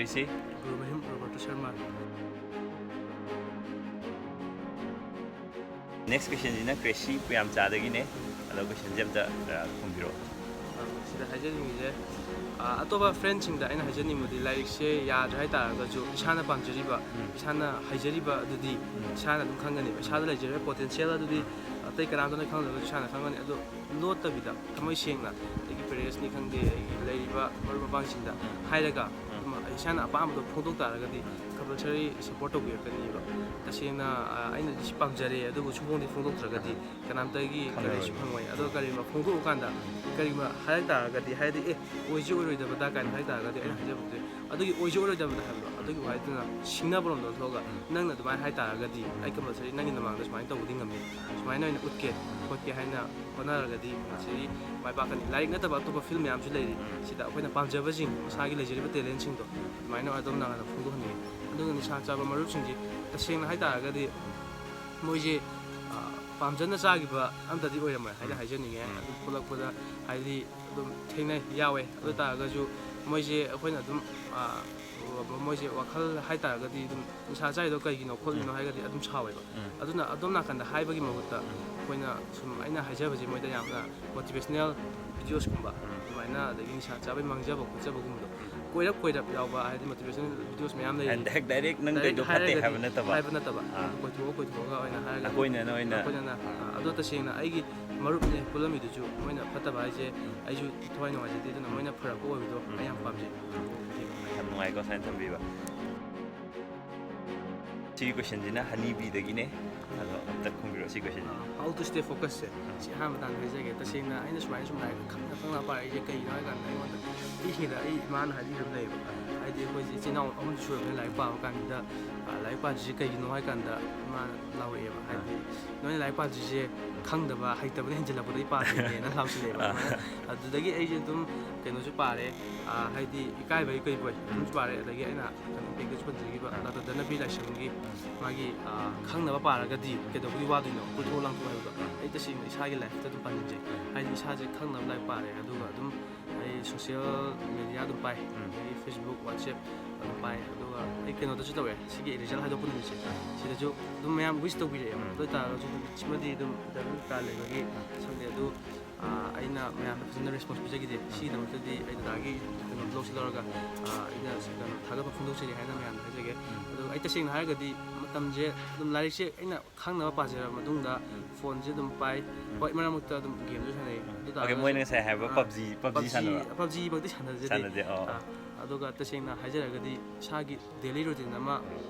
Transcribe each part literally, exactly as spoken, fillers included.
ꯁꯤ꯫ ꯒꯨꯔꯨ ꯃꯍꯤꯝ ꯔꯣꯕꯔꯇꯣ Sharma. Next questionꯁꯤꯅ crazy ꯄꯨꯌꯥꯝꯆꯥꯗꯒꯤꯅꯦ꯫ ꯑꯗꯣ questionꯁꯦ ꯑꯝꯇ, ꯑ, ꯈꯨꯝꯕꯤꯔꯛꯑꯣ꯫ ꯁꯤꯗ ꯍꯥꯏꯖꯅꯤꯡꯉꯤꯁꯦ, ꯑ, ꯑꯇꯣꯞꯄ friendꯁꯤꯡꯗ ꯑꯩꯅ ꯍꯥꯏꯖꯅꯤꯡꯕꯗꯤ, ꯂꯥꯏꯔꯤꯛꯁꯦ ꯌꯥꯗ꯭ꯔꯦ ꯍꯥꯏ ꯇꯥꯔꯒꯁꯨ, ꯏꯁꯥꯅ ꯄꯥꯝꯖꯔꯤꯕ, ꯎꯝ꯫ ꯏꯁꯥꯅ ꯍꯩꯖꯔꯤꯕ ꯑꯗꯨꯗꯤ, ꯎꯝ꯫ ꯏꯁꯥꯅ ꯑꯗꯨꯝ ꯈꯪꯒꯅꯦꯕ꯫ ꯏꯁꯥꯗ ꯂꯩꯖꯔꯤꯕ potential ꯑꯗꯨꯗꯤ, ꯎꯝ꯫ ꯑꯇꯩ ꯀꯅꯥꯝꯇꯅ ꯈꯪꯗ꯭ꯔꯒꯁꯨ ꯏꯁꯥꯅ ꯈꯪꯒꯅꯤ꯫ ꯑꯗꯣ ꯂꯣꯠꯇꯕꯤꯗ, ꯊꯃꯣꯏ ꯁꯦꯡꯅ, ꯑꯩꯒꯤ parentsꯅꯤ ꯈꯪꯗꯦ, ꯑꯩꯒꯤ ꯂꯩꯔꯤꯕ ꯃꯔꯨꯞ ꯃꯄꯥꯡꯁꯤꯡꯗ, ꯎꯝ꯫ ꯍꯥꯏꯔꯒ, ꯎꯝ꯫ ꯑꯗꯨꯝ ꯏꯁꯥꯅ ꯑꯄꯥꯝꯕꯗꯣ ꯐꯣꯡꯗꯣꯛ ꯇꯥꯔꯒꯗꯤ, ꯎꯝ꯫ Compulsory support ꯇꯧꯕꯤꯔꯛꯀꯅꯤꯕ꯫ ꯇꯁꯦꯡꯅ, ꯑ, ꯑꯩꯅꯗꯤ ꯁꯤ ꯄꯥꯝꯖꯔꯦ, ꯑꯗꯨꯕꯨ ꯁꯨꯝ ꯐꯣꯡꯗꯤ ꯐꯣꯡꯗꯣꯛꯇ꯭ꯔꯒꯗꯤ, ꯎꯝ꯫ ꯀꯅꯥꯝꯇꯒꯤ ꯈꯪꯉꯔꯣꯏ꯫ Courage ꯐꯪꯉꯣꯏ꯫ ꯑꯗꯣ ꯀꯔꯤꯒꯨꯝꯕ ꯐꯣꯡꯗꯣꯛꯑꯀꯥꯟꯗ, ꯀꯔꯤꯒꯨꯝꯕ ꯍꯥꯏꯔꯛ ꯇꯥꯔꯒꯗꯤ, ꯍꯥꯏꯗꯤ, "ꯑꯦ, ꯑꯣꯏꯁꯤ ꯑꯣꯏꯔꯣꯏꯗꯕꯗ" ꯀꯥꯏꯅ ꯍꯥꯏꯔꯛ ꯇꯥꯔꯒꯗꯤ, ꯑꯩꯅ ꯎꯝ꯫ ꯍꯥꯏꯖꯕꯗꯨꯗꯤ, ꯑꯗꯨꯒꯤ "ꯑꯣꯏꯁꯤ ꯑꯣꯏꯔꯣꯏꯗꯕꯗ" ꯍꯥꯏꯕꯗꯣ, ꯎꯝ꯫ ꯑꯗꯨꯒꯤ ꯋꯥꯍꯩꯗꯨꯅ ꯁꯤꯡꯅꯕꯔꯣꯝꯗ ꯑꯣꯟꯊꯣꯛꯑꯒ, ꯎꯝ꯫ "ꯅꯪꯅ ꯑꯗꯨꯃꯥꯏꯅ ꯍꯥꯏ ꯇꯥꯔꯒꯗꯤ, ꯑꯩ compulsory ꯅꯪꯒꯤ ꯅꯃꯥꯡꯗ ꯁꯨꯃꯥꯏꯅ ꯇꯧꯕꯗꯤ ꯉꯝꯃꯤ, ꯁꯨꯃꯥꯏꯅ ꯑꯣꯏꯅ ꯎꯠꯀꯦ, ꯎꯝ꯫ ꯈꯣꯠꯀꯦ" ꯍꯥꯏꯅ ꯍꯣꯠꯅꯔꯒꯗꯤ, ꯉꯁꯤ ꯃꯥꯏ ꯄꯥꯛꯀꯅꯤ꯫ ꯂꯥꯏꯔꯤꯛ ꯅꯠꯇꯕ ꯑꯇꯣꯞꯄ field ꯃꯌꯥꯝꯁꯨ ꯂꯩꯔꯤ꯫ ꯎꯝ꯫ ꯁꯤꯗ ꯑꯩꯈꯣꯏꯅ ꯄꯥꯝꯖꯕꯁꯤꯡ, ꯃꯁꯥꯒꯤ ꯂꯩꯖꯔꯤꯕ talentꯁꯤꯡꯗꯣ, ꯑꯗꯨꯃꯥꯏꯅ ꯑꯗꯣꯝ ꯅꯥꯀꯟꯗ ꯐꯣꯡꯗꯣꯛꯍꯟꯅꯤꯡꯉꯤ꯫ ꯑꯗꯨꯒ ꯅꯤꯁꯥ ꯆꯥꯕ ꯃꯔꯨꯞꯁꯤꯡꯁꯤ, ꯇꯁꯦꯡꯅ ꯍꯥꯏ ꯇꯥꯔꯒꯗꯤ, ꯃꯣꯏꯁꯦ, ꯑ, ꯄꯥꯝꯖꯅ ꯆꯥꯈꯤꯕ ꯑꯝꯇꯗꯤ ꯑꯣꯏꯔꯝꯃꯣꯏ ꯍꯥꯏꯅ ꯎꯝ꯫ ꯍꯥꯏꯖꯅꯤꯡꯉꯦ꯫ ꯎꯝ꯫ ꯑꯗꯨ ꯊꯣꯛꯂꯛꯄꯗ, ꯍꯥꯏꯗꯤ, ꯑꯗꯨꯝ ꯊꯦꯡꯅꯩ, ꯌꯥꯎꯋꯦ꯫ ꯑꯗꯨ ꯎꯝ꯫ ꯇꯥꯔꯒꯁꯨ ꯃꯣꯏꯁꯦ ꯑꯩꯈꯣꯏꯅ ꯑꯗꯨꯝ, ꯑ, ꯃꯣꯏꯁꯦ ꯋꯥꯈꯜ ꯍꯥꯏ ꯇꯥꯔꯒꯗꯤ, ꯑꯗꯨꯝ ꯅꯤꯁꯥ ꯆꯥꯏꯗꯣ ꯀꯩꯒꯤꯅꯣ ꯈꯣꯠꯂꯤꯅꯣ ꯎꯝ꯫ ꯍꯥꯏꯔꯒꯗꯤ ꯑꯗꯨꯝ ꯁꯥꯎꯋꯦꯕ꯫ ꯎꯝ꯫ ꯑꯗꯨꯅ ꯑꯗꯣꯝ ꯅꯥꯀꯟꯗ ꯍꯥꯏꯕꯒꯤ ꯃꯍꯨꯠꯇ, ꯎꯝ꯫ ꯑꯩꯈꯣꯏꯅ ꯁꯨꯝ, ꯑꯩꯅ ꯍꯥꯏꯖꯕꯁꯦ ꯃꯣꯏꯗ ꯌꯥꯝꯅ motivational videosꯀꯨꯝꯕ, ꯎꯝ꯫ ꯑꯗꯨꯃꯥꯏꯅ, ꯑꯗꯒꯤ ꯅꯤꯁꯥ ꯆꯥꯕꯒꯤ ꯃꯥꯡꯖꯕ ꯈꯣꯠꯆꯕꯒꯨꯝꯕꯗꯣ, ꯎꯝ꯫ ꯀꯣꯏꯔꯞ ꯀꯣꯏꯔꯞ ꯌꯥꯎꯕ, ꯍꯥꯏꯗꯤ motivational videos ꯃꯌꯥꯝ ꯂꯩꯔꯤ꯫ And direct ꯅꯪ direct ꯀꯩꯗꯣ ꯐꯠꯇꯦ ꯍꯥꯏꯔꯒꯗꯤ ꯍꯥꯏꯕ ꯅꯠꯇꯕ꯫ ꯍꯥꯏꯕ ꯅꯠꯇꯕ꯫ ꯑꯥ꯫ ꯀꯣꯏꯊꯣꯛꯑ ꯀꯣꯏꯊꯣꯛꯑꯒ ꯑꯣꯏꯅ ꯍꯥꯏꯔꯒꯗꯤ ꯑꯩꯈꯣꯏꯅ ꯅꯣꯏꯅ ꯑꯩꯈꯣꯏꯅ, ꯑꯥ꯫ ꯑꯗꯣ ꯇꯁꯦꯡꯅ ꯑꯩꯒꯤ ꯃꯔꯨꯞꯅꯦ ꯄꯨꯜꯂꯝꯃꯤꯗꯨꯁꯨ, ꯃꯣꯏꯅ ꯐꯠꯇꯕ ꯍꯥꯏꯁꯦ ꯎꯝ꯫ ꯑꯩꯁꯨ ꯊꯋꯥꯏ ꯅꯨꯡꯉꯥꯏꯖꯗꯦ, ꯑꯗꯨꯅ ꯎꯝ꯫ ꯃꯣꯏꯅ ꯐꯔꯛꯄ ꯑꯣꯏꯕꯗꯣ ꯎꯝ꯫ ꯑꯩ ꯌꯥꯝ ꯄꯥꯝꯖꯩ꯫ ꯎꯝ꯫ ꯌꯥꯝ ꯅꯨꯡꯉꯥꯏꯀꯣ ꯁꯨꯃꯥꯏꯅ ꯊꯝꯕꯤꯕ꯫ ꯁꯤꯒꯤ questionꯁꯤꯅ ꯍꯅꯤꯕꯤꯗꯒꯤꯅꯦ꯫ ꯑꯗꯣ ꯑꯝꯇ ꯈꯨꯝꯕꯤꯔꯛꯑꯣ ꯁꯤ questionꯁꯦ꯫ How to stay focusꯁꯦ, ꯎꯝ꯫ ꯁꯤ ꯑꯍꯥꯟꯕꯗ ꯍꯥꯟꯅ ꯍꯥꯏꯖꯒꯦ꯫ ꯇꯁꯦꯡꯅ ꯑꯩꯅ ꯁꯨꯃꯥꯏꯅ ꯁꯨꯝ ꯂꯥꯏꯔꯤꯛ ꯈꯪꯅ ꯈꯪꯅ ꯄꯥꯔꯛꯏꯁꯦ ꯀꯩꯒꯤꯅꯣ ꯍꯥꯏ ꯀꯥꯟꯗ, ꯑꯩꯉꯣꯟꯗ ꯄꯤꯛꯏꯉꯩꯗ ꯑꯩ ꯏꯃꯥꯅ ꯍꯥꯏꯕꯤꯈꯤꯕ ꯂꯩꯌꯦꯕ꯫ ꯍꯥꯏꯗꯤ ꯑꯩꯈꯣꯏꯁꯦ ꯏꯆꯤꯜ ꯏꯅꯥꯎ ꯑꯍꯨꯝ ꯁꯨꯔꯕꯅꯤꯅ ꯂꯥꯏꯔꯤꯛ ꯄꯥꯕ ꯀꯥꯟꯗ, ꯑ, ꯂꯥꯏꯔꯤꯛ ꯄꯥꯗ꯭ꯔꯤꯁꯦ ꯀꯩꯒꯤꯅꯣ ꯍꯥꯏ ꯀꯥꯟꯗ ꯏꯃꯥꯅ ꯂꯥꯎꯔꯛꯑꯦꯕ꯫ ꯍꯥꯏꯗꯤ, "ꯅꯣꯏꯅ ꯂꯥꯏꯔꯤꯛ ꯄꯥꯗ꯭ꯔꯤꯁꯦ ꯈꯪꯗꯕ, ꯍꯩꯇꯕꯅ ꯍꯦꯟꯖꯜꯂꯛꯄꯗꯒꯤ ꯄꯥꯗ꯭ꯔꯤꯅꯦꯅ" ꯂꯥꯎꯁꯤꯜꯂꯛꯑꯦꯕ꯫ ꯑꯥ꯫ ꯑꯗꯨꯗꯒꯤ ꯑꯩꯁꯦ ꯑꯗꯨꯝ ꯀꯩꯅꯣꯁꯨ ꯄꯥꯔꯦ, ꯑ, ꯍꯥꯏꯗꯤ ꯏꯀꯥꯏꯕꯒꯤ ꯀꯩꯕꯣꯏ ꯑꯗꯨꯝꯁꯨ ꯄꯥꯔꯦ꯫ ꯑꯗꯒꯤ ꯑꯩꯅ ꯀꯩꯅꯣ ꯕꯦꯛꯇꯁꯨ ꯄꯟꯖꯈꯤꯕ ꯎꯝ꯫ ꯗꯥꯛꯇꯔ ꯙꯅꯕꯤꯔ ꯂꯥꯏꯁ꯭ꯔꯝꯒꯤ ꯎꯝ꯫ ꯃꯥꯒꯤ, ꯑ, ꯈꯪꯅꯕ ꯄꯥꯔꯒꯗꯤ ꯀꯩꯗꯧꯕꯒꯤ ꯋꯥꯗꯣꯏꯅꯣ, ꯀꯣꯏꯊꯣꯛ ꯂꯥꯡꯊꯣꯛ ꯍꯥꯏꯕꯗꯣ꯫ ꯎꯝ꯫ ꯑꯩ ꯇꯁꯦꯡꯅ ꯏꯁꯥꯒꯤ lifeꯇ ꯑꯗꯨꯝ ꯄꯥꯟꯁꯤꯟꯖꯩ꯫ ꯎꯝ꯫ ꯍꯥꯏꯗꯤ ꯏꯁꯥꯁꯦ ꯈꯪꯅꯕ ꯂꯥꯏꯔꯤꯛ ꯄꯥꯔꯦ, ꯑꯗꯨꯒ ꯑꯗꯨꯝ ꯑꯩ ꯁꯣꯁꯤꯌꯦꯜ ꯃꯦꯗꯤꯌꯥ ꯑꯗꯨꯝ ꯄꯥꯏ꯫ ꯑꯗꯒꯤ ꯐꯦꯁꯕꯨꯛ, ꯋꯥꯆꯦꯞ ꯑꯗꯨꯝ ꯄꯥꯏ꯫ ꯑꯗꯨꯒ ꯑꯩ ꯀꯩꯅꯣꯗꯁꯨ ꯇꯧꯋꯦ, ꯁꯤꯒꯤ ꯔꯤꯖꯜ ꯍꯥꯏꯗꯣꯛꯄ ꯅꯨꯃꯤꯠꯁꯦ ꯁꯤꯗꯁꯨ ꯑꯗꯨꯝ ꯃꯌꯥꯝ ꯋꯤꯁ ꯇꯧꯕꯤꯔꯛꯑꯦꯕ꯫ ꯑꯗꯨ ꯑꯣꯏꯇꯥꯔꯒꯁꯨ ꯅꯨꯃꯤꯠꯁꯤꯃꯗꯤ ꯑꯗꯨꯝ ꯏꯟꯇꯔꯚ꯭ꯌꯨ ꯀꯥ ꯂꯩꯕꯒꯤ ꯁꯪꯗꯦ꯫ ꯑꯗꯨ ꯑꯩꯅ ꯃꯌꯥꯝꯗ ꯐꯖꯅ ꯔꯦꯁꯄꯣꯟꯁ ꯄꯤꯖꯈꯤꯗꯦ꯫ ꯁꯤꯒꯤꯗꯃꯛꯇꯗꯤ ꯑꯩ ꯗꯗꯥꯒꯤ ꯀꯩꯅꯣ ꯕ꯭ꯂꯣꯛꯁꯦ ꯂꯧꯔꯒ ꯑꯩꯅ ꯀꯩꯅꯣ ꯊꯥꯒꯠꯄ ꯐꯣꯡꯗꯣꯛꯆꯔꯤ ꯍꯥꯏꯅ ꯃꯌꯥꯝꯗ ꯍꯥꯏꯖꯒꯦ꯫ ꯑꯗꯨꯒ ꯑꯩ ꯇꯁꯦꯡꯅ ꯍꯥꯏꯔꯒꯗꯤ ꯃꯇꯝꯁꯦ ꯑꯗꯨꯝ ꯂꯥꯏꯔꯤꯛꯁꯦ ꯑꯩꯅ ꯈꯪꯅꯕ ꯄꯥꯖꯔꯕ ꯃꯇꯨꯡꯗ ꯐꯣꯟꯁꯦ ꯑꯗꯨꯝ ꯄꯥꯏ꯫ ꯍꯣꯏ, ꯃꯔꯛ ꯃꯔꯛꯇ ꯑꯗꯨꯝ ꯒꯦꯝꯁꯨ ꯁꯥꯟꯅꯩ꯫ ꯑꯗꯨ ꯑꯣꯀꯦ, ꯇꯥꯔꯒꯁꯨ, ꯃꯣꯏꯅ ꯉꯁꯥꯏ ꯍꯥꯏꯕ ꯑꯥ, ꯄꯞꯖꯤ, ꯄꯞꯖꯤ ꯁꯥꯟꯅꯕ꯭ꯔꯣ? ꯄꯞꯖꯤꯃꯛꯇꯤ ꯁꯥꯟꯅꯖꯗꯦ꯫ ꯁꯥꯟꯅꯗꯦ, ꯑꯣ꯫ ꯑꯥ, ꯑꯗꯨꯒ ꯇꯁꯦꯡꯅ ꯍꯥꯏꯖꯔꯒꯗꯤ ꯏꯁꯥꯒꯤ ꯗꯦꯂꯤ ꯔꯨꯇꯤꯟ ꯑꯃ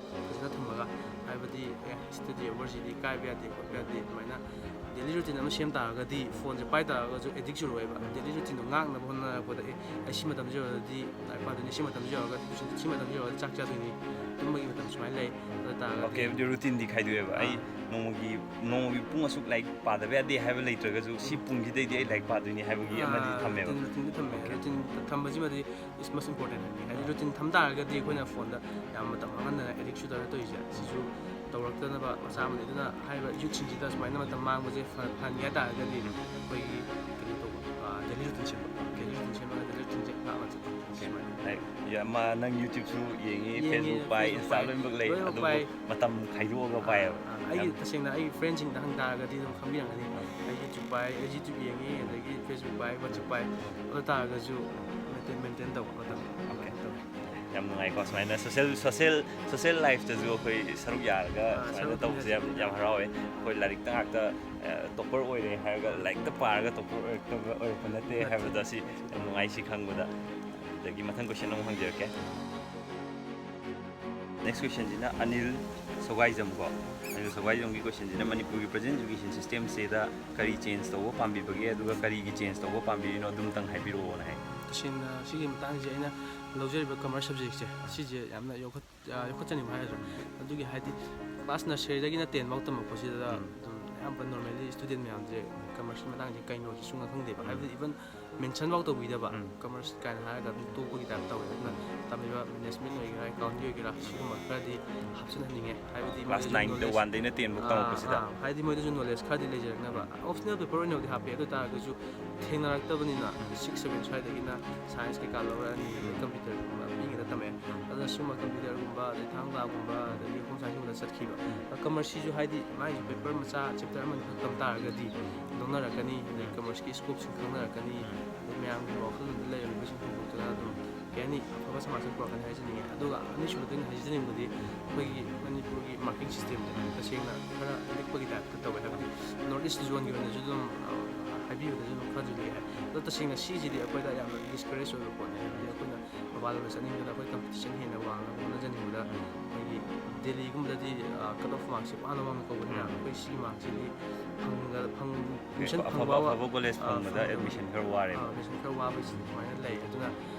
ꯐꯖꯅ ꯊꯝꯃꯒ, ꯍꯥꯏꯕꯗꯤ ꯑꯦ ꯁꯤꯗꯗꯤ ꯑꯣꯚꯔꯁꯤꯗꯤ ꯀꯥꯏꯕ ꯌꯥꯗꯦ ꯈꯣꯠꯄ ꯌꯥꯗꯦ, ꯑꯗꯨꯃꯥꯏꯅ ꯗꯦꯂꯤ ꯔꯨꯇꯤꯟ ꯑꯃ ꯁꯦꯝ ꯇꯥꯔꯒꯗꯤ ꯐꯣꯟꯁꯦ ꯄꯥꯏ ꯇꯥꯔꯒꯁꯨ ꯑꯦꯗꯤꯛ ꯆꯨꯔꯣꯏꯕ꯫ ꯗꯦꯂꯤ ꯔꯨꯇꯤꯟꯗꯣ ꯉꯥꯛꯅꯕ ꯍꯣꯠꯅꯔꯛꯄꯗ ꯑꯦ ꯑꯩ ꯁꯤ ꯃꯇꯝꯁꯤ ꯌꯧꯔꯗꯤ ꯂꯥꯏꯔꯤꯛ ꯄꯥꯗꯣꯏꯅꯤ, ꯁꯤ ꯃꯇꯝꯁꯤ ꯌꯧꯔꯒ ꯁꯤ ꯃꯇꯝꯁꯤ ꯌꯧꯔꯒ ꯆꯥꯛ ꯆꯥꯗꯣꯏꯅꯤ, ꯇꯨꯝꯕꯒꯤ ꯃꯇꯝ ꯁꯨꯃꯥꯏꯅ ꯂꯩ꯫ ꯑꯗꯨ ꯇꯥꯔꯒꯗꯤ ꯑꯣꯀꯦ, ꯑꯗꯨꯗꯤ ꯔꯨꯇꯤꯟꯗꯤ ꯈꯥꯏꯗꯣꯛꯑꯦꯕ꯫ ꯑꯩ ꯑꯥ꯫ ꯅꯣꯡꯃꯒꯤ, ꯅꯣꯡꯃꯒꯤ ꯄꯨꯡ ꯑꯁꯨꯛ ꯂꯥꯏꯔꯤꯛ ꯄꯥꯗꯕ ꯌꯥꯗꯦ ꯍꯥꯏꯕ ꯂꯩꯇ꯭ꯔꯒꯁꯨ ꯁꯤ ꯄꯨꯡꯁꯤꯗꯩꯗꯤ ꯑꯩ ꯂꯥꯏꯔꯤꯛ ꯄꯥꯗꯣꯏꯅꯤ ꯍꯥꯏꯕꯒꯤ ꯑꯃꯗꯤ ꯑꯥ, ꯊꯝꯃꯦꯕ꯫ ꯔꯨꯇꯤꯟ, ꯔꯨꯇꯤꯟꯗꯤ ꯊꯝꯃꯦ꯫ ꯑꯣꯀꯦ꯫ ꯔꯨꯇꯤꯟ ꯊꯝꯕꯁꯤꯃꯗꯤ is most important ꯍꯥꯏꯅꯤ꯫ ꯍꯥꯏꯗꯤ ꯔꯨꯇꯤꯟ ꯊꯝ ꯇꯥꯔꯒꯗꯤ ꯑꯩꯈꯣꯏꯅ ꯐꯣꯟꯗ ꯌꯥꯝ ꯃꯇꯝ ꯃꯥꯡꯍꯟꯗꯅ ꯑꯦꯗꯤꯛ ꯆꯨꯗꯅ ꯇꯧꯔꯤꯁꯦ ꯁꯤꯁꯨ ꯇꯧꯔꯛꯇꯅꯕ ꯃꯆꯥ ꯑꯃꯅꯤ꯫ ꯑꯗꯨꯅ ꯍꯥꯏꯔꯤꯕ ꯌꯨꯠꯁꯤꯡꯁꯤꯗ ꯁꯨꯃꯥꯏꯅ ꯃꯇꯝ ꯃꯥꯡꯕꯁꯦ ꯐ-, ꯐꯍꯟꯒꯦ ꯍꯥꯏ ꯇꯥꯔꯒꯗꯤ ꯑꯩꯈꯣꯏꯒꯤ ꯀꯩꯅꯣ ꯇꯧꯕ, ꯑꯥ, ꯗꯦꯂꯤ ꯔꯨꯇꯤꯟ ꯁꯦꯝꯕ꯫ ꯗꯦꯂꯤ ꯔꯨꯇꯤꯟ ꯁꯦꯝꯃꯒ ꯗꯦꯂꯤ ꯔꯨꯇꯤꯟꯁꯦ ꯉꯥꯛꯅ ꯆꯠꯄ꯫ ꯁꯨꯃꯥꯏꯅ꯫ ꯂꯥꯏꯛ, ꯌꯥ-, ꯃꯥ, ꯅꯪ YouTube-ꯁꯨ ꯌꯦꯡꯉꯤ, ꯌꯦꯡꯉꯤ, Facebook ꯄꯥꯏ, Facebook Insta ꯄꯥꯏ, ꯂꯣꯏꯅꯃꯛ ꯂꯩ, ꯂꯣꯏꯅꯃꯛ ꯑꯗꯨꯕꯨ ꯄꯥꯏ꯫ ꯃꯇꯝ ꯈꯥꯏꯗꯣꯛꯑꯒ ꯑꯥ, ꯄꯥꯏꯌꯦꯕ꯫ ꯑꯥ, ꯑꯩꯒꯤ ꯌꯥꯝ ꯇꯁꯦꯡꯅ ꯑꯩꯒꯤ ꯐ꯭ꯔꯦꯟꯁꯤꯡꯗ ꯍꯪ ꯇꯥꯔꯒꯗꯤ ꯑꯗꯨꯝ ꯈꯪꯕꯤꯔꯝꯒꯅꯤ꯫ ꯑꯥ꯫ ꯑꯩ YouTube ꯄꯥꯏ, ꯑꯩ YouTube ꯌꯦꯡꯉꯤ, ꯑꯗꯒꯤ Facebook ꯄꯥꯏ, WhatsApp ꯄꯥꯏ꯫ ꯑꯗꯨ ꯇꯥꯔꯒꯁꯨ ꯃꯦꯟꯇꯦꯟ, ꯃꯦꯟꯇꯦꯟ ꯇꯧꯕ ꯃꯇꯝ ꯑꯣꯀꯦ꯫ ꯑꯗꯨꯃꯥꯏꯅ ꯇꯧꯋꯤ꯫ ꯌꯥꯝ ꯅꯨꯡꯉꯥꯏꯀꯣ, ꯁꯨꯃꯥꯏꯅ ꯁꯣꯁꯦꯜ, ꯁꯣꯁꯦꯜ, ꯁꯣꯁꯦꯜ ꯂꯥꯏꯐꯇꯁꯨ ꯑꯩꯈꯣꯏ ꯁꯔꯨꯛ ꯌꯥꯔꯒ ꯑꯥ, ꯁꯨꯃꯥꯏꯅ ꯁꯔꯨꯛ ꯇꯧꯕꯁꯦ ꯌꯥꯝ, ꯌꯥꯖꯕꯅꯤ꯫ ꯌꯥꯝ ꯍꯔꯥꯎꯋꯦ꯫ ꯑꯩꯈꯣꯏ ꯂꯥꯏꯔꯤꯛꯇ ꯉꯥꯛꯇ, ꯑ, ꯇꯣꯞꯄꯔ ꯑꯣꯏꯔꯦ ꯍꯥꯏꯔꯒ ꯂꯥꯏꯔꯤꯛꯇ ꯄꯥꯔꯒ ꯇꯣꯞꯄꯔ ꯑꯣꯏꯔꯛꯇꯕ, ꯑꯣꯏꯔꯛꯄ ꯅꯠꯇꯦ ꯅꯠꯇꯦ꯫ ꯍꯥꯏꯕꯗꯣ ꯑꯁꯤ ꯌꯥꯝ ꯅꯨꯡꯉꯥꯏ, ꯁꯤ ꯈꯪꯕꯗ꯫ ꯑꯗꯒꯤ ꯃꯊꯪ ꯀꯣꯏꯁꯟ ꯑꯃꯨꯛ ꯍꯪꯖꯔꯛꯀꯦ꯫ ꯅꯦꯛꯁ ꯀꯣꯏꯁꯟꯁꯤꯅ ꯑꯅꯤꯜ ꯁꯣꯒꯥꯏꯖꯝ ꯀꯣ꯫ ꯑꯅꯤꯜ ꯁꯣꯒꯥꯏꯖꯝꯒꯤ ꯀꯣꯏꯁꯟꯁꯤꯅ ꯃꯅꯤꯄꯨꯔꯒꯤ ꯄ꯭ꯔꯖꯦꯟ ꯏꯖꯨꯀꯦꯁꯟ ꯁꯤꯁꯇꯦꯝꯁꯤꯗ ꯀꯔꯤ ꯆꯦꯟꯖ ꯇꯧꯕ ꯄꯥꯝꯕꯤꯕꯒꯦ, ꯑꯗꯨꯒ ꯀꯔꯤꯒꯤ ꯆꯦꯟꯖ ꯇꯧꯕ ꯄꯥꯝꯕꯤꯔꯤꯅꯣ ꯑꯗꯨꯝꯇꯪ ꯍꯥꯏꯕꯤꯔꯛꯑꯣꯅ ꯍꯥꯏ꯫ ꯇꯁꯦꯡꯅ ꯁꯤꯒꯤ ꯃꯇꯥꯡꯁꯦ ꯑꯩꯅ ꯂꯧꯖꯔꯤꯕ ꯀꯃꯔꯁ ꯁꯕꯖꯦꯛꯁꯦ ꯁꯤꯁꯦ ꯌꯥꯝꯅ ꯌꯣꯛꯈꯠ-, ꯑ, ꯌꯣꯛꯈꯠꯆꯅꯤꯡꯕ ꯍꯥꯏꯒꯗ꯭ꯔꯥ, ꯑꯗꯨꯒꯤ ꯍꯥꯏꯗꯤ ꯀ꯭ꯂꯥꯁ ꯅꯔꯁꯔꯤꯗꯒꯤꯅ ꯇꯦꯟ ꯐꯥꯎ ꯇꯝꯃꯛꯄꯁꯤꯗ ꯎꯝ꯫ ꯑꯗꯨꯝ ꯑꯌꯥꯝꯕ ꯅꯣꯔꯃꯦꯜꯂꯤ ꯁ꯭ꯇꯨꯗꯦꯟ ꯃꯌꯥꯝꯁꯦ ꯀꯃꯔꯁꯀꯤ ꯃꯇꯥꯡꯁꯦ ꯀꯩꯅꯣꯁꯦ ꯁꯨꯡꯈꯪ ꯈꯪꯗꯦꯕ꯫ ꯎꯝ꯫ ꯍꯥꯏꯕꯗꯤ ꯏꯚꯟ ꯃꯦꯟꯁꯟꯐꯥꯎ ꯇꯧꯕꯤꯗꯕ, ꯎꯝ. ꯀꯃꯔꯁ ꯀꯥꯏꯅ ꯍꯥꯏꯔꯒ ꯑꯗꯨꯝ ꯇꯣꯛꯄꯒꯤ ꯇꯥꯏꯞ ꯇꯧꯋꯦ꯫ ꯑꯗꯨꯅ ꯇꯝꯃꯤꯕ ꯃꯦꯅꯦꯖꯃꯦꯟ ꯑꯣꯏꯒꯦꯔꯥ, ꯑꯦꯀꯥꯎꯟꯒꯤ ꯑꯣꯏꯒꯦꯔꯥ, ꯁꯤꯒꯨꯝꯕ ꯈꯔꯗꯤ ꯍꯥꯞꯆꯤꯟꯍꯟꯅꯤꯡꯉꯦ꯫ ꯍꯥꯏꯕꯗꯤ ꯀ꯭ꯂꯥꯁ ꯃꯣꯏꯗꯁꯨ ꯅꯥꯏꯟꯗ knowledge ꯋꯥꯟꯗꯩꯅ ꯇꯦꯟꯐꯧ ꯑꯥ, ꯇꯝꯃꯛꯄꯁꯤꯗ ꯑꯥ, ꯍꯥꯏꯗꯤ ꯃꯣꯏꯗꯁꯨ ꯅꯣꯂꯦꯖ ꯈꯔꯗꯤ ꯂꯩꯖꯔꯛꯅꯕ꯫ ꯑꯣꯞꯁꯅꯦꯜ ꯄꯦꯄꯔ ꯑꯣꯏꯅꯕꯨꯗꯤ ꯍꯥꯞꯄꯦ, ꯑꯗꯨ ꯑꯣꯏ ꯇꯥꯔꯒꯁꯨ ꯊꯦꯡꯅꯔꯛꯇꯕꯅꯤꯅ, ꯁꯤꯛꯁ ꯁꯚꯦꯟ ꯁ꯭ꯋꯥꯏꯗꯒꯤꯅ ꯁꯥꯏꯟꯁ ꯀꯩꯀꯥ ꯂꯧꯔꯛꯑꯅꯤ, ꯑꯗꯩ ꯀꯝꯄ꯭ꯌꯨꯇꯔꯒꯨꯝꯕ ꯄꯤꯛꯏꯉꯩꯗ ꯇꯝꯃꯛꯑꯦ꯫ ꯑꯗꯨꯅ ꯁꯨꯝꯕ ꯀꯝꯄ꯭ꯌꯨꯇꯔꯒꯨꯝꯕ, ꯑꯗꯩ ꯊꯥꯡ ꯇꯥꯒꯨꯝꯕ, ꯑꯗꯒꯤ ꯍꯣꯝ ꯁꯥꯏꯟꯁꯀꯨꯝꯕꯗ ꯆꯠꯈꯤꯕ꯫ ꯀꯃꯔꯁꯁꯤꯁꯨ ꯍꯥꯏꯗꯤ ꯃꯥꯒꯤꯁꯨ ꯄꯦꯄꯔ ꯃꯆꯥ, ꯆꯦꯞꯇꯔ ꯑꯃꯅꯤ ꯈꯛ ꯇꯝ ꯇꯥꯔꯒꯗꯤ ꯂꯧꯅꯔꯛꯀꯅꯤ, ꯑꯗꯩ ꯀꯃꯔꯁꯀꯤ ꯁ꯭ꯀꯣꯞꯁꯤꯡ ꯈꯪꯅꯔꯛꯀꯅꯤ꯫ ꯑꯗꯩ ꯃꯌꯥꯝꯒꯤ ꯋꯥꯈꯜꯂꯣꯟꯗ ꯂꯩꯔꯝꯃꯤꯕꯁꯤꯡ ꯍꯣꯡꯗꯣꯛꯇꯅ ꯑꯗꯨꯝ, ꯀꯩ ꯍꯥꯏꯅꯤ, ꯑꯐꯕ ꯁꯃꯥꯖ ꯑꯃ ꯄꯨꯔꯛꯀꯅꯤ ꯍꯥꯏꯖꯅꯤꯡꯉꯦ꯫ ꯑꯗꯨꯒ ꯑꯅꯤꯁꯨꯕꯗ ꯑꯩꯅ ꯍꯥꯏꯖꯅꯤꯡꯕꯗꯤ ꯑꯩꯈꯣꯏꯒꯤ ꯃꯅꯤꯄꯨꯔꯒꯤ ꯃꯥꯔꯀꯤꯡ ꯁꯤꯁꯇꯦꯝꯁꯦ ꯇꯁꯦꯡꯅ ꯈꯔ ꯂꯤꯛꯄꯒꯤ ꯇꯥꯏꯞꯇ ꯇꯧꯋꯦ꯫ ꯍꯥꯏꯕꯗꯤ ꯅꯣꯔꯠ ꯏꯁ ꯖꯣꯟꯒꯤ ꯑꯣꯏꯅꯁꯨ ꯑꯗꯨꯝ, ꯑ, ꯍꯥꯏꯕꯤꯕꯗꯁꯨ ꯑꯗꯨꯝ ꯈꯔꯁꯨ ꯂꯤꯛꯑꯦ꯫ ꯑꯗꯣ ꯇꯁꯦꯡꯅ ꯁꯤꯁꯤꯗꯤ ꯑꯩꯈꯣꯏꯗ ꯌꯥꯝꯅ ꯗꯤꯁꯀꯔꯦꯖ ꯑꯣꯏꯕ ꯄꯣꯠꯅꯦ꯫ ꯍꯥꯏꯕꯗꯤ ꯑꯩꯈꯣꯏꯅ ꯃꯄꯥꯟ ꯂꯝꯗ ꯆꯠꯅꯤꯡꯕꯗ ꯑꯩꯈꯣꯏ ꯀꯝꯄꯤꯇꯤꯁꯟ ꯍꯦꯟꯅ ꯋꯥꯡꯅꯕ ꯍꯣꯠꯅꯖꯅꯤꯡꯕꯗ ꯑꯩꯈꯣꯏꯒꯤ ꯗꯦꯜꯂꯤꯒꯨꯝꯕꯗꯗꯤ, ꯑ, cut off markꯁꯦ ꯋꯥꯡꯅ ꯋꯥꯡꯅ ꯀꯧꯕꯅꯤꯅ ꯎꯝ. ꯑꯩꯈꯣꯏ ꯁꯤꯒꯤ ꯃꯥꯔꯛꯁꯤꯗꯤ ꯐꯪꯒ-, ꯐꯪ-, admission ꯑꯐꯕ ꯐꯪꯕ ꯑꯐꯕ ꯀꯣꯂꯦꯖ ꯑ, ꯐꯪꯕꯗ ꯐꯪꯗꯕ꯫ ꯑꯦꯗꯃꯤꯁꯟ ꯈꯔ ꯋꯥꯔꯦꯕ꯫ ꯑꯥ, admission ꯈꯔ ꯋꯥꯕꯒꯤ ꯑꯗꯨꯃꯥꯏꯅ ꯂꯩ꯫ ꯑꯗꯨꯅ,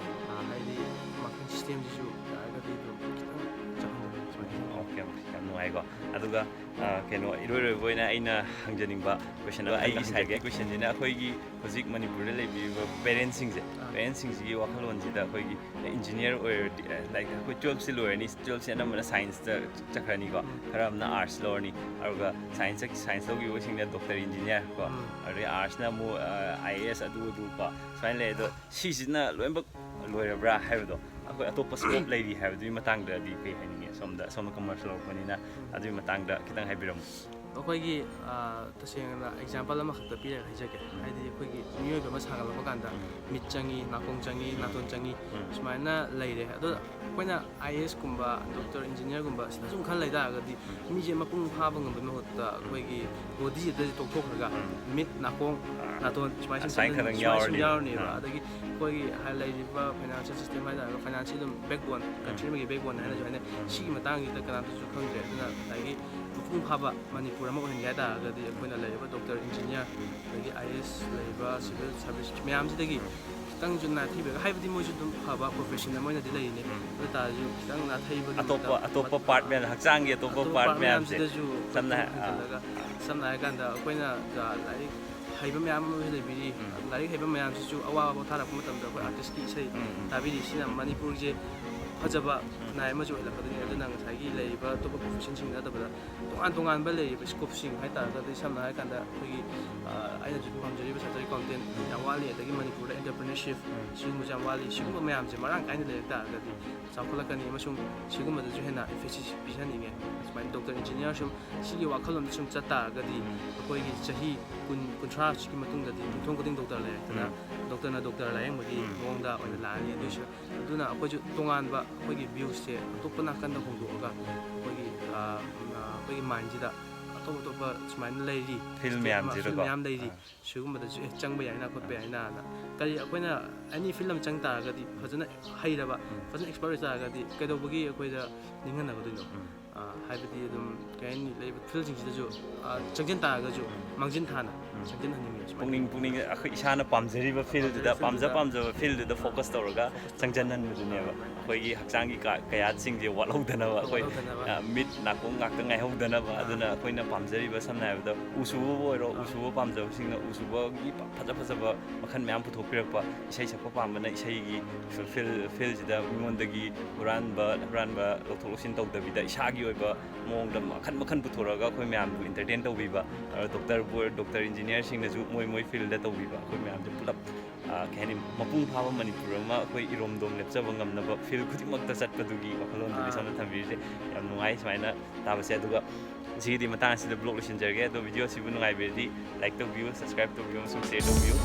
ꯑ, ꯍꯥꯏꯗꯤ ꯃꯥꯔꯀꯤꯡ ꯁꯤꯁꯇꯦꯝꯁꯤꯁꯨ ꯌꯥꯔꯒꯗꯤ ꯑꯗꯨꯝ ꯈꯤꯇꯪ ꯆꯥꯎꯍꯟꯕ ꯁꯨꯃꯥꯏꯅ꯫ ꯑꯣꯀꯦ, ꯑꯣꯀꯦ, ꯌꯥꯝ ꯅꯨꯡꯉꯥꯏꯀꯣ꯫ ꯑꯗꯨꯒ, ꯑ, ꯀꯩꯅꯣ, ꯏꯔꯣꯏ ꯂꯣꯏꯕ ꯑꯣꯏꯅ ꯑꯩꯅ ꯍꯪꯖꯅꯤꯡꯕ ꯀꯣꯏꯁꯟ ꯑꯃ ꯑꯩꯒꯤ ꯁꯥꯏꯠꯀꯤ ꯀꯣꯏꯁꯟꯁꯤꯅ ꯑꯩꯈꯣꯏꯒꯤ ꯍꯧꯖꯤꯛ ꯃꯅꯤꯄꯨꯔꯗ ꯂꯩꯕꯤꯔꯤꯕ ꯄꯦꯔꯦꯟꯁꯤꯡꯁꯦ, ꯑꯥ. ꯄꯦꯔꯦꯟꯁꯤꯡꯁꯤꯒꯤ ꯋꯥꯈꯜꯂꯣꯟꯁꯤꯗ ꯑꯩꯈꯣꯏꯒꯤ ꯏꯟꯖꯤꯅꯤꯌꯔ ꯑꯣꯏꯔꯗꯤ, ꯑ, ꯂꯥꯏꯛ ꯑꯩꯈꯣꯏ ꯇꯨꯌꯦꯜꯞꯁꯤ ꯂꯣꯏꯔꯅꯤ, ꯇꯨꯌꯦꯜꯞꯁꯤ ꯑꯅꯝꯕꯅ ꯁꯥꯏꯟꯁꯇ ꯆꯠꯈ꯭ꯔꯅꯤꯀꯣ, ꯎꯝ. ꯈꯔ ꯑꯃꯅ ꯑꯥꯔꯠꯁ ꯂꯧꯔꯅꯤ, ꯑꯗꯨꯒ ꯁꯥꯏꯟꯁ, ꯁꯥꯏꯟꯁ ꯂꯧꯈꯤꯕꯁꯤꯡꯅ ꯗꯣꯛꯇꯔ, ꯏꯟꯖꯤꯅꯤꯌꯔ ꯀꯣ, ꯎꯝ. ꯑꯗꯩ ꯑꯥꯔꯠꯁꯅ ꯑꯃꯨꯛ, ꯑ, ꯑꯥꯏ ꯑꯦ ꯑꯦꯁ ꯑꯗꯨ ꯑꯗꯨ ꯀꯣ, ꯁꯨꯃꯥꯏꯅ ꯂꯩ꯫ ꯑꯗꯣ ꯁꯤꯁꯤꯅ ꯂꯣꯏꯅꯃꯛ ꯂꯣꯏꯔꯕ꯭ꯔꯥ ꯍꯥꯏꯕꯗꯣ, ꯑꯩꯈꯣꯏ ꯑꯇꯣꯞꯄ ꯁ꯭ꯀꯣꯞ ꯂꯩꯔꯤ ꯍꯥꯏꯕꯗꯨꯒꯤ ꯃꯇꯥꯡꯗꯗꯤ ꯀꯩ ꯍꯥꯏꯅꯤꯡꯉꯦ? ꯁꯣꯝꯗ, ꯁꯣꯝꯅ ꯀꯃꯔꯁ ꯂꯧꯔꯛꯄꯅꯤꯅ ꯑꯗꯨꯒꯤ ꯃꯇꯥꯡꯗ ꯈꯤꯇꯪ ꯍꯥꯏꯕꯤꯔꯝꯃꯨ꯫ ꯑꯩꯈꯣꯏꯒꯤ, ꯑ, ꯇꯁꯦꯡꯅ ꯑꯦꯛꯖꯥꯝꯄꯜ ꯑꯃꯈꯛꯇ ꯄꯤꯔꯒ ꯍꯥꯏꯖꯒꯦ꯫ ꯎꯝ. ꯍꯥꯏꯗꯤ ꯑꯩꯈꯣꯏꯒꯤ ꯃꯤꯑꯣꯏꯕ ꯑꯃ ꯁꯥꯒꯠꯂꯛꯄ ꯀꯥꯟꯗ ꯎꯝ. ꯃꯤꯠ ꯆꯪꯉꯤ, ꯅꯥꯀꯣꯡ ꯆꯪꯉꯤ, ꯅꯥꯇꯣꯟ ꯆꯪꯉꯤ, ꯎꯝ. ꯁꯨꯃꯥꯏꯅ ꯂꯩꯔꯦ꯫ ꯑꯗꯣ ꯑꯩꯈꯣꯏꯅ ꯑꯥꯏ ꯑꯦ ꯑꯦꯁꯀꯨꯝꯕ, ꯗꯣꯛꯇꯔ, ꯏꯟꯖꯤꯅꯤꯌꯔꯒꯨꯝꯕ ꯁꯤꯗ ꯁꯨꯝ ꯈꯜ ꯂꯩ ꯇꯥꯔꯒꯗꯤ ꯃꯤꯁꯦ ꯃꯄꯨꯡ ꯐꯥꯕ ꯉꯝꯕꯒꯤ ꯃꯍꯨꯠꯇ ꯑꯩꯈꯣꯏꯒꯤ ꯕꯣꯗꯤꯁꯤꯗ ꯇꯣꯛꯊꯣꯛꯈ꯭ꯔꯒ ꯃꯤꯠ, ꯅꯥꯀꯣꯡ, ꯅꯥꯇꯣꯟ ꯁꯨꯃꯥꯏꯅ ꯁꯨꯝ ꯑꯁꯥꯏꯟ ꯆꯠꯂꯅꯤ, ꯈꯛꯇꯪ ꯁꯨꯃꯥꯏꯅ ꯁꯨꯝ ꯌꯥꯎꯔꯅꯤ. ꯌꯥꯎꯔꯅꯦꯕ꯫ ꯑꯥ. ꯑꯗꯒꯤ ꯑꯩꯈꯣꯏꯒꯤ ꯍꯥꯏ-, ꯂꯩꯔꯤꯕ ꯐꯥꯏꯅꯥꯟꯁꯤꯌꯦꯜ ꯁꯤꯁꯇꯦꯝ ꯍꯥꯏꯇꯥꯔꯦ, ꯐꯥꯏꯅꯥꯟꯁꯁꯤ ꯑꯗꯨꯝ ꯕꯦꯛꯕꯣꯟ, ꯀꯟꯇ꯭ꯔꯤ ꯑꯃꯒꯤ ꯕꯦꯛꯕꯣꯟ ꯍꯥꯏꯅꯁꯨ ꯍꯥꯏꯅꯩ꯫ ꯁꯤꯒꯤ ꯃꯇꯥꯡꯁꯤꯗ ꯀꯅꯥꯝꯇꯁꯨ ꯈꯪꯗ꯭ꯔꯦ꯫ ꯑꯗꯨꯅ ꯉꯁꯥꯏꯒꯤ ꯃꯄꯨꯡ ꯐꯥꯕ ꯃꯅꯤꯄꯨꯔ ꯑꯃ ꯑꯣꯏꯍꯟꯒꯦ ꯍꯥꯏ ꯇꯥꯔꯒꯗꯤ ꯑꯩꯈꯣꯏꯅ ꯂꯩꯔꯤꯕ ꯗꯣꯛꯇꯔ, ꯏꯟꯖꯤꯅꯤꯌꯥꯔ, ꯑꯗꯒꯤ ꯑꯥꯏ ꯑꯦ ꯑꯦꯁ ꯂꯩꯔꯤꯕ ꯁꯤꯚꯤꯜ ꯁꯥꯔꯚꯤꯁ ꯃꯌꯥꯝꯁꯤꯗꯒꯤ ꯈꯤꯇꯪꯁꯨ ꯅꯥꯊꯩꯕꯤꯔꯒ, ꯍꯥꯏꯕꯗꯤ ꯃꯣꯏꯁꯨ ꯑꯗꯨꯝ ꯐꯕ ꯄ꯭ꯔꯣꯐꯦꯁꯟ ꯑꯃ ꯑꯣꯏꯅꯗꯤ ꯂꯩꯔꯤꯅꯦ꯫ ꯑꯗꯨ ꯑꯣꯏ ꯇꯥꯔꯁꯨ ꯈꯤꯇꯪ ꯅꯥꯊꯩꯕꯒꯤ ꯑꯇꯣꯞꯄ, ꯃꯇꯝ-, ꯑꯇꯣꯞꯄ ꯃꯠ-, ꯄꯥꯔꯠ ꯃꯌꯥꯝ, ꯍꯛꯆꯥꯡꯒꯤ ꯑꯇꯣꯞꯄ ꯑꯇꯣꯞꯄ ꯄꯥꯔꯠ ꯄꯥꯔꯠ ꯃꯌꯥꯝꯁꯦ, ꯃꯌꯥꯝꯁꯤꯗꯁꯨ ꯁꯝꯅ ꯍꯥꯏ-, ꯍꯟꯖꯤꯜꯂꯒ, ꯁꯝꯅ ꯍꯥꯏꯔꯀꯥꯟꯗ ꯑꯩꯈꯣꯏꯅ ꯖ-, ꯂꯥꯏꯔꯤꯛ ꯍꯩꯕ ꯃꯌꯥꯝ ꯑꯃꯁꯨ ꯂꯩꯕꯤꯔꯤ꯫ ꯎꯝ꯫ ꯂꯥꯏꯔꯤꯛ ꯍꯩꯕ ꯃꯌꯥꯝꯁꯤꯁꯨ ꯑꯋꯥꯕ ꯄꯣꯊꯥꯔꯛꯄ ꯃꯇꯝꯗ ꯑꯩꯈꯣꯏ ꯎꯝ꯫ ꯑꯥꯔꯇꯤꯁꯀꯤ ꯏꯁꯩ ꯎꯝ, ꯎꯝ꯫ ꯇꯥꯕꯤꯔꯤ꯫ ꯁꯤꯅ ꯃꯅꯤꯄꯨꯔꯁꯦ ꯐꯖꯕ ꯎꯝ꯫ ꯈꯨꯟꯅꯥꯏ ꯑꯃꯁꯨ ꯑꯣꯏꯍꯜꯂꯛꯀꯗꯣꯏꯅꯤ꯫ ꯑꯗꯨꯅ ꯉꯁꯥꯏꯒꯤ ꯂꯩꯔꯤꯕ ꯑꯇꯣꯞꯄ ꯄ꯭ꯔꯣꯐꯦꯁꯟꯁꯤꯡ ꯅꯠꯇꯕꯗ ꯇꯣꯉꯥꯟ ꯇꯣꯉꯥꯟꯕ ꯂꯩꯔꯤꯕ ꯁ꯭ꯀꯣꯞꯁꯤꯡ ꯍꯥꯏ ꯇꯥꯔꯒꯗꯤ, ꯁꯝꯅ ꯍꯥꯏꯔꯀꯥꯟꯗ ꯑꯩꯈꯣꯏꯒꯤ, ꯑ, ꯑꯩꯅ ꯍꯧꯖꯤꯛ ꯄꯥꯝꯖꯔꯤꯕ ꯁꯦꯛꯇꯔ ꯑꯦꯀꯥꯎꯟꯇꯦꯟ ꯌꯥꯝ ꯋꯥꯠꯂꯤ, ꯑꯗꯒꯤ ꯃꯅꯤꯄꯨꯔꯗ ꯑꯦꯟꯇꯔꯄ꯭ꯔꯤꯅꯔꯁꯤꯞ ꯎꯝ꯫ ꯁꯤꯒꯨꯝꯕꯁꯨ ꯌꯥꯝ ꯋꯥꯠꯂꯤ꯫ ꯁꯤꯒꯨꯝꯕ ꯃꯌꯥꯝꯁꯦ ꯃꯔꯥꯡ ꯀꯥꯏꯅ ꯂꯩꯔꯛ ꯇꯥꯔꯒꯗꯤ ꯆꯥꯎꯈꯠꯂꯛꯀꯅꯤ, ꯑꯃꯁꯨꯡ ꯁꯤꯒꯨꯝꯕꯗꯁꯨ ꯍꯦꯟꯅ emphasis ꯄꯤꯍꯟꯅꯤꯡꯉꯦ꯫ ꯁꯨꯃꯥꯏꯅ ꯗꯣꯛꯇꯔ, ꯏꯟꯖꯤꯅꯤꯌꯥꯔ ꯁꯨꯝ ꯁꯤꯒꯤ ꯋꯥꯈꯜꯂꯣꯟꯗ ꯁꯨꯝ ꯆꯠ ꯇꯥꯔꯒꯗꯤ ꯎꯝ꯫ ꯑꯩꯈꯣꯏꯒꯤ ꯆꯍꯤ ꯀꯨꯟ, ꯀꯨꯟꯊ꯭ꯔꯥꯁꯤꯒꯤ ꯃꯇꯨꯡꯗꯗꯤ ꯌꯨꯝꯊꯣꯡ ꯈꯨꯗꯤꯡ ꯗꯣꯛꯇꯔ ꯂꯩꯔꯦꯗꯅ, ꯎꯝ꯫ ꯗꯣꯛꯇꯔꯅ ꯗꯣꯛꯇꯔ ꯂꯥꯌꯦꯡꯕꯒꯤ ꯎꯝ꯫ ꯃꯑꯣꯡꯗ ꯑꯣꯏꯅ ꯎꯝ꯫ ꯂꯥꯛꯑꯅꯤ꯫ ꯑꯗꯨꯏꯁꯨ, ꯑꯗꯨꯅ ꯑꯩꯈꯣꯏꯁꯨ ꯇꯣꯉꯥꯟꯕ ꯑꯩꯈꯣꯏꯒꯤ ꯚ꯭ꯌꯨꯁꯦ ꯑꯇꯣꯞꯄ ꯅꯥꯀꯟꯗ ꯍꯣꯡꯗꯣꯛꯑꯒ ꯑꯩꯈꯣꯏꯒꯤ, ꯑ, ꯑ, ꯑꯩꯈꯣꯏꯒꯤ ꯃꯥꯏꯟꯁꯤꯗ ꯑꯇꯣꯞ ꯑꯇꯣꯞꯄ ꯁꯨꯃꯥꯏꯅ ꯂꯩꯔꯤ, ꯐꯤꯜ ꯁ꯭ꯇꯦꯠ ꯃꯌꯥꯝꯁꯤꯗꯀꯣ꯫ ꯐꯤꯜ ꯃꯌꯥꯝ ꯂꯩꯔꯤ꯫ ꯑꯥ꯫ ꯁꯤꯒꯨꯝꯕꯗꯁꯨ, ꯑꯦ, ꯆꯪꯕ ꯌꯥꯏꯅ, ꯈꯣꯠꯄ ꯌꯥꯏꯅꯅ꯫ ꯀꯔꯤ ꯑꯩꯈꯣꯏꯅ ꯑꯦꯅꯤ ꯐꯤꯜ ꯑꯃ ꯆꯪ ꯇꯥꯔꯒꯗꯤ ꯐꯖꯅ ꯍꯩꯔꯕ, ꯎꯝ꯫ ꯐꯖꯅ ꯑꯦꯛꯁꯄꯔꯠ ꯑꯣꯏ ꯇꯥꯔꯒꯗꯤ ꯀꯩꯗꯧꯕꯒꯤ ꯑꯩꯈꯣꯏꯗ ꯅꯤꯡꯍꯟꯅꯒꯗꯣꯏꯅꯣ? ꯎꯝ꯫ ꯑ, ꯍꯥꯏꯕꯗꯤ ꯑꯗꯨꯝ ꯀꯩ ꯍꯥꯏꯅꯤ, ꯂꯩꯔꯤꯕ ꯐꯤꯜꯁꯤꯡꯁꯤꯗꯁꯨ, ꯑ, ꯆꯪꯁꯤꯟ ꯇꯥꯔꯒꯁꯨ ꯎꯝ꯫ ꯃꯥꯡꯖꯤꯟ ꯊꯥꯅ ꯎꯝ꯫ ꯆꯪꯁꯤꯟꯍꯟꯅꯤꯡꯉꯤ꯫ ꯁꯨꯃꯥꯏꯅ ꯄꯨꯛꯅꯤꯡ, ꯄꯨꯛꯅꯤꯡ ꯑꯩꯈꯣꯏ ꯏꯁꯥꯅ ꯄꯥꯝꯖꯔꯤꯕ ꯐꯤꯜꯗꯨꯗ, ꯄꯥꯝꯖꯔꯤꯕ ꯄꯥꯝꯖ ꯐꯤꯜꯗꯨꯗ ꯄꯥꯝꯖꯕ ꯐꯤꯜꯗꯨꯗ ꯐꯣꯀꯁ ꯇꯧꯔꯒ ꯆꯪꯁꯤꯟꯍꯟꯕꯗꯨꯅꯦꯕ꯫ ꯑꯩꯈꯣꯏꯒꯤ ꯍꯛꯆꯥꯡꯒꯤ ꯀꯥ-, ꯀꯌꯥꯠꯁꯤꯡꯁꯦ ꯋꯥꯠꯍꯧꯗꯅꯕ, ꯑꯩꯈꯣꯏ, ꯋꯥꯠꯍꯧꯗꯅꯕ꯫ ꯑ, ꯃꯤꯠ, ꯅꯥꯀꯣꯡ ꯉꯥꯛꯇ ꯉꯥꯏꯍꯧꯗꯅꯕ꯫ ꯑꯥ꯫ ꯑꯗꯨꯅ ꯑꯩꯈꯣꯏꯅ ꯄꯥꯝꯖꯔꯤꯕ, ꯁꯝꯅ ꯍꯥꯏꯔꯕꯗ ꯎ ꯁꯨꯕꯕꯨ ꯑꯣꯏꯔꯣ, ꯎ ꯑꯥ꯫ ꯁꯨꯕ ꯄꯥꯝꯖꯕꯁꯤꯡꯅ ꯎ ꯁꯨꯕꯒꯤ ꯄ-, ꯐꯖ ꯐꯖꯕ ꯃꯈꯜ ꯃꯌꯥꯝ ꯄꯨꯊꯣꯛꯄꯤꯔꯛꯄ, ꯏꯁꯩ ꯁꯛꯄ ꯄꯥꯝꯕꯅ ꯏꯁꯩꯒꯤ ꯐ-, ꯐꯤꯜ, ꯐꯤꯜꯁꯤꯗ ꯃꯤꯉꯣꯟꯗꯒꯤ ꯍꯨꯔꯥꯟꯕ, ꯍꯨꯔꯥꯟꯕ ꯂꯧꯊꯣꯛ ꯂꯧꯁꯤꯟ ꯇꯧꯗꯕꯤꯗ ꯏꯁꯥꯒꯤ ꯑꯣꯏꯕ ꯃꯑꯣꯡꯗ ꯃꯈꯜ ꯃꯈꯜ ꯄꯨꯊꯣꯔꯒ ꯑꯩꯈꯣꯏ ꯃꯌꯥꯝꯕꯨ ꯏꯟꯇꯔꯇꯦꯟ ꯇꯧꯕꯤꯕ, ꯑꯗꯨꯒ ꯗꯣꯛꯇꯔꯕꯨ ꯑꯣꯏꯔꯣ, ꯗꯣꯛꯇꯔ ꯏꯟꯖꯤꯅꯤꯌꯥꯔꯁꯤꯡꯅꯁꯨ ꯃꯣꯏ ꯃꯣꯏ ꯐꯤꯜꯗ ꯇꯧꯕꯤꯕ, ꯑꯩꯈꯣꯏ ꯃꯌꯥꯝꯁꯦ ꯄꯨꯂꯞ, ꯑ, ꯀꯩ ꯍꯥꯏꯅꯤ, ꯃꯄꯨꯡ ꯐꯥꯕ ꯃꯅꯤꯄꯨꯔ ꯑꯃ ꯑꯩꯈꯣꯏ ꯏꯔꯣꯝꯗꯣꯝ ꯂꯦꯞꯆꯕ ꯉꯝꯅꯕ ꯐꯤꯜ ꯈꯨꯗꯤꯡꯃꯛꯇ ꯆꯠꯄꯗꯨꯒꯤ ꯋꯥꯈꯜꯂꯣꯟꯗꯨꯅꯤ ꯑꯥ꯫ ꯁꯣꯝꯅ ꯊꯝꯕꯤꯔꯤꯁꯦ꯫ ꯌꯥꯝ ꯅꯨꯡꯉꯥꯏ ꯁꯨꯃꯥꯏꯅ ꯇꯥꯕꯁꯦ꯫ ꯑꯗꯨꯒ ꯉꯁꯤꯒꯤꯗꯤ ꯃꯇꯥꯡ ꯑꯁꯤꯗ ꯕ꯭ꯂꯣꯛ ꯂꯣꯏꯁꯤꯟꯖꯔꯒꯦ꯫ ꯑꯗꯣ ꯚꯤꯗꯤꯑꯣ ꯑꯁꯤꯕꯨ ꯅꯨꯡꯉꯥꯏꯕꯤꯔꯗꯤ ꯂꯥꯏꯛ ꯇꯧꯕꯤꯌꯨ, ꯁꯕꯁꯀ꯭ꯔꯥꯏꯕ ꯇꯧꯕꯤꯌꯨ ꯑꯃꯁꯨꯡ ꯁꯦꯌꯔ ꯇꯧꯕꯤꯌꯨ꯫